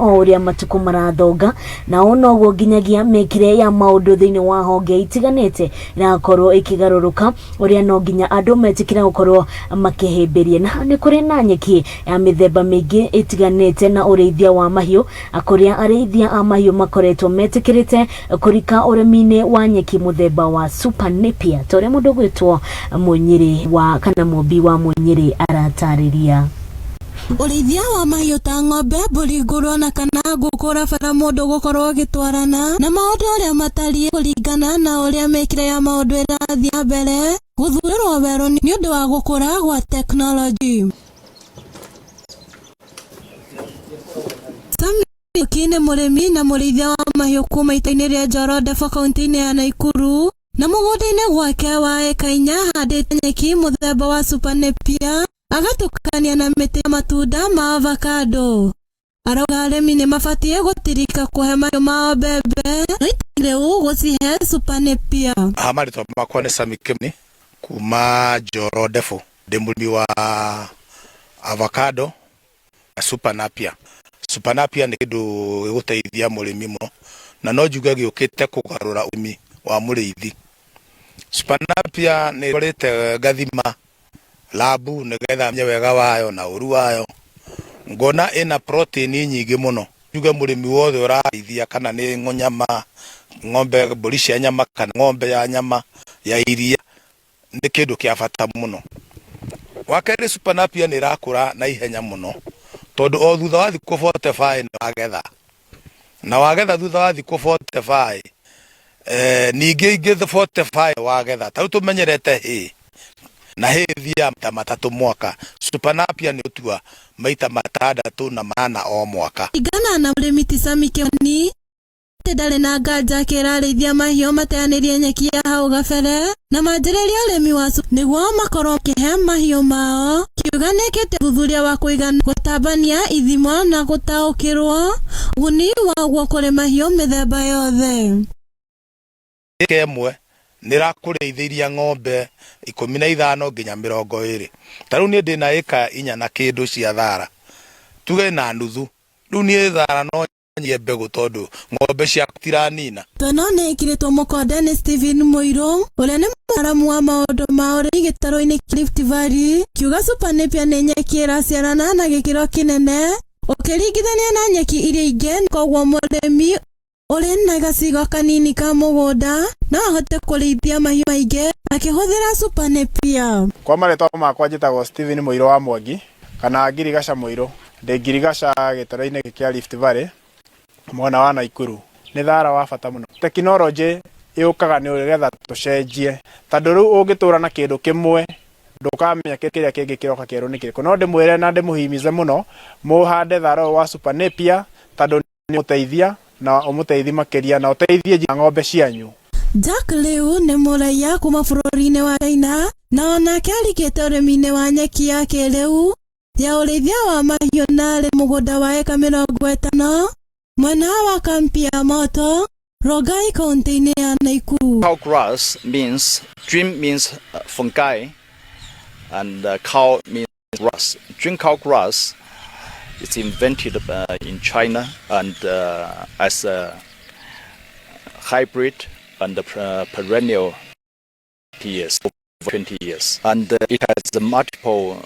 O ũrĩa matukũ marathonga, na ũũ noguo nginyagia mĩkĩre ya maũndũ thĩinĩ wa honge itiganĩte ĩrakorwo ĩkĩgarũrũka, ũrĩa no nginya andũ metĩkĩre gũkorwo makĩhĩmbĩria. Na nĩ kũrĩ na nyeki ya mĩthemba mĩingĩ ĩtiganĩte na ũrĩithia wa mahiũ, kũrĩa arĩithia a mahiũ makoretwo metĩkĩrĩte kũrika ũrĩmi-inĩ wa nyeki mũthemba wa Super Napier, ta ũrĩa mũndũ ũgwĩtwo Mũnyĩrĩ wa kana Mũmbi wa Mũnyĩrĩ aratarĩria. Ũrĩithia wa mahiũ ta ng'ombe, mbũri, ngũrwe ona kana ngũkũ ũrabatara mũndũ gũkorwo ũgĩtwarana na maũndũ ũrĩa matariĩ kũringana na ũrĩa mĩkĩre ya maũndũ ĩrathiĩ na mbere gũthurĩrwo werũ nĩ ũndũ wa gũkũra gwa tekinoronjĩ. Samuel Muriuki nĩ mũrĩmi na mũrĩithia wa mahiũ kuma itũra-inĩ rĩa Njoro Ndebo kauntĩ-inĩ ya Naikuru na mũgũnda-inĩ gwake wa ĩka inya ahandĩte nyeki mũthemba wa Super Napier agatukania na mĩtĩ ya matunda ma avocado. Arauga arĩmi nĩ mabatiĩ gũtirika kũhe mahiũ mao mbembe no rĩu gũcihe Super Napier. Ha marĩtwa makwa nĩ Sami Kimani kuma Njoro Ndebũ, ndĩ mũrĩmi wa avocado na Super Napier. Super Napier nĩ kĩndũ gĩgũteithia mũrĩmi mũno na no njuge gĩũkĩte kũgarũra ũrĩmi wa mũrĩithi. Super Napier nĩ ĩtwarĩte ngathima labu nĩgetha menye wega wayo na ũru wayo, ngona ĩna protein nyingĩ mũno. Njuge mũrĩmi wothe ũrarĩithia kana nĩ nyama, ng'ombe, mbũri cia nyama kana ng'ombe ya nyama ya iria nĩ kĩndũ kĩa bata mũno. Wa kerĩ Super Napier nĩ ĩrakũra na ihenya mũno tondũ o thutha wa thikũ 45 nĩ wagetha na wagetha thutha wa thikũ 45 ningĩ ingĩ 45 wagetha. Ta rĩu tũmenyerete hay na hay ĩthiaga maita matatũ mwaka. Super Napier nĩ ũtua maita matandatũ na mana o mwaka. Kũringana na mũrĩmi ti Sami Kimani atĩ ndarĩ na nganja akĩra arĩithia mahiũ mateanĩrie nyeki ya hau gabere na manjĩrĩrie ũrĩmi wa nĩguo makorwo makĩhe mahiũ mao. Kiuga nĩekĩte ũthuthuria wa kũigana gũtabania ithimo na gũtaũkĩrwo ũguni waguo kũrĩ mahiũ mĩthemba yothe. Ĩka ĩmwe nĩ ĩrakũrĩithĩria ng'ombe 15 nginya 20. Ta rĩu niĩ ndĩna ĩka inya na kĩndũ cia thara, tuge na nuthu. Rĩu niĩ thara no nyie mbegũ tondũ ng'ombe ciaku itiranina. Ĩno nĩ ĩkĩrĩtwo mũkonde nĩ Stephen Mũirũ ũrĩa nĩ mũtaaramu wa maũndũ ma ũrĩmi gĩtarũ-inĩ kĩa Rift Valley kiuga Super Napier nĩ nyeki ĩraciarana na gĩkĩro kĩnene ũkĩringithania na nyeki iria ingĩ koguo mũrĩmi ũrĩ na gacigo kanini ka mũgũnda no ahote kũrĩithia mahiũ maingĩ akĩhũthĩra Super Napier. Kwa marĩtwa makwa njĩtagwo Stephen Mũirũ wa Mwangi kana Ngirigaca Mũirũ. Ndĩ ngirigaca gĩtarũ-inĩ kĩa Rift Valley mwena wa Naikuru. Nĩ thara wa bata mũno. Tekinoronjĩ yũkaga nĩgetha tũcenjie tondũ rĩu ũngĩtũra na kĩndũ kĩmwe ndũkamenya kĩrĩa kĩngĩ kĩroka kĩerũ nĩ kĩrĩkũ. No ndĩmwĩre na ndĩmũhimize mũno mũhande thara ũyũ wa Super Napier tondũ nĩ ũmũteithia na ũmũteithie makĩria na ũteithie nginya ng'ombe cianyu. Jack Liu nĩ mũraiya kuma bũrũri-inĩ wa China na onake arikĩte ũrĩmi-inĩ wa nyeki ya kĩrĩu ya ũrĩithia wa mahiũ na arĩ mũgũnda wa eka 50 mwena wa kampi ya Moto, Rongai kaunti-inĩ ya Nakuru. Cow grass means dream means fungi and cow means grass. Dream cow grass is invented in China and as a hybrid and perennial years, over 20 years. And it has multiple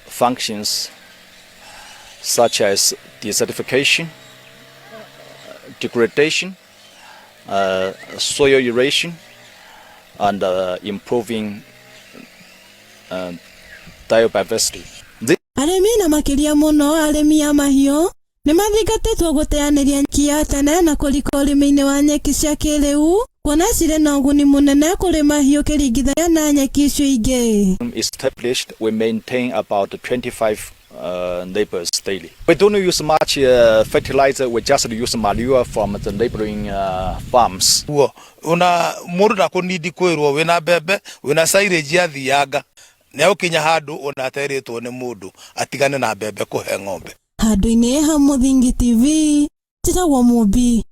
functions such as desertification, degradation, soil erosion, and improving biodiversity. Arĩmi na makĩria mũno arĩmi a mahiũ nĩ mathingatĩtwo gũteanĩria nyeki ya tene na kũrika ũrĩmi-inĩ wa nyeki cia kĩrĩu kuona cirĩ na ũguni mũnene kũrĩ mahiũ ũkĩringithania na nyeki icio ingĩ. Established, we maintain about 25 neighbors daily. We don't use much fertilizer, we just use manure from the neighboring farms. Guo ona mũndũ ndakũnindi kwĩrwo wĩna mbembe wĩna silage athianga nĩ agũkinya handũ ona aterĩtwo nĩ mũndũ atigane na mbembe kũhe ng'ombe. Handũ-inĩ ha Mũthingi TV, njĩtagwo Mũmbi.